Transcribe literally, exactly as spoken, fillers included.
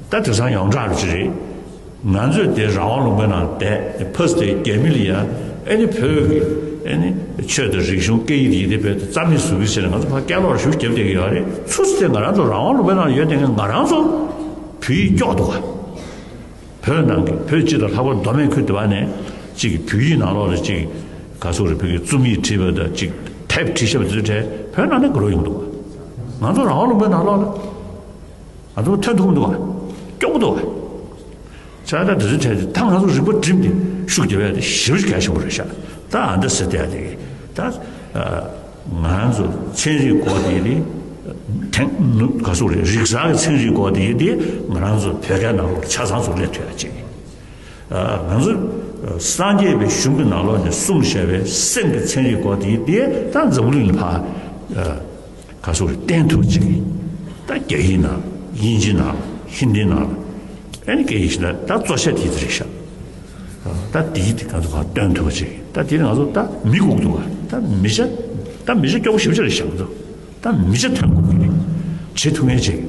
ད་དེང་སང་ཡོངས་གྲགས་རུ་ཅི་རེད། ང་ཚོས་དེ་རང་དབང་ལུང་པའི་ནང་བསྡད་ཕ་སི་དེ་རྒྱ་མི་ལ་ཡ་ཨེ་ནི་བོད་ཀྱི་ཨེ་ནི་ཆོས་དང་རིག་གཞུང་སྐད་ཡིག་དེ་ཡིན་དེ་བོད་དུ་རྩ་མེད་བཟོ་གི་ཟེར་ནས་ང་ཚོ་ཕར་སྐད་ལོག་ཞུ་རྒྱབ་བསྡད་ཀྱི་ཡོད་རེད། ཚུར་ཚེ་ང་རང་ཚོ་རང་དབང་ལུང་པའི་ནང་ཡོད་དེ་ང་རང་ཚོ་བོད་ཡིག་སྐྱོག་འདུག་ག་བོད་ནང་གི་བོད་སྤྱི་དང་ལྷག་པར་མདོ་སྨད་ཁུལ་དུ་བ་ནས་གཅིག་གི་བོད་ཡིག་ནང་ལོགས་ལ་གཅིག་ག་སོག་རེ་བོད་ཀྱི་རྩོམ་ཡིག་བྲིས་པ་དང་གཅིག་དེབ་བྲིས་ཤག་པ་དེ་ཚོའི་གྲས་བོད་ནང་ནས་དགའ་རོགས་ཡོང་འདུག་ང་ཚོ་རང་དབང་ལུང་པའི་ནང་ལོགས་ལ་ང་ཚོ་ཐོན་ཐུབ་མི་འདུག་ག་སྐྱོ་པོ་འདུག་ག་ཆ་ད་དེ་ཚོའི་གྲས་དེ་ད་ང་ཚོ་རིག་པ་བསྒྲིམས་ཏེ་ཤུགས་རྒྱབ་ཡ་དེ་ཞེ་པོ་ཅིག་གལ་ཆེན་པོ་རེད་ཤག་ད་ཨ་འདྲ་ཟེར་བསྡད་ཡ་དེ་ད། ང་ཚོ་ཚན་རིག་སྐོར་དེ་དེ་དེང་ག་སོག་རེད། རིག་གསར་གྱི་ཚན་རིག་སྐོར་དེ་དེ་ང་རང་ཚོ་བོད་སྐད་ནང་ལོགས་ཆ་ཚང་ཚུར་སླེབས་ཐུབ་ཡ་ཅིག་ང་ཚོ་སངས་རྒྱས་པའི་གཞུང་གི་ནང་ལོགས་ནས་གསུངས་བཞག་པའི་སེམས་ཀྱི་ཚན་རིག་སྐོར་དེ་དེ་ད་འཛམ་བུ་གླིང་ལ་ཕར་ག་སོག་རེད། བསྟན་ཐུབ་ཅིག་ད་རྒྱ་ཡིག་ནང་དབྱིན་ཇི་ནང་ཧིན་དི་ནང་ཨེ་ནི་སྐད་ཡིག་ཤིག་ན་ད་གཙོ་ཆེ་དེ་དེ་རེད་ཤག་ད་དེ་དེ་ང་ཚོ་ཕར་སྟོན་ཐུབ་ཅིག་ད་དེ་ནི་ང་ཚོ་ད་མི་སྒུག་འདུག་ག་ད་མི་ཆ་ད་མི་ཆ་སྐྱོ་པོ་ཞེ་པོ་ཅིག་རེད་ཤག་ང་ཚོ་ད་མི་ཆ་ཐོན་དགོས་ཀྱི་རེད། བྱེད་ཐུབ་མཁན་ཅིག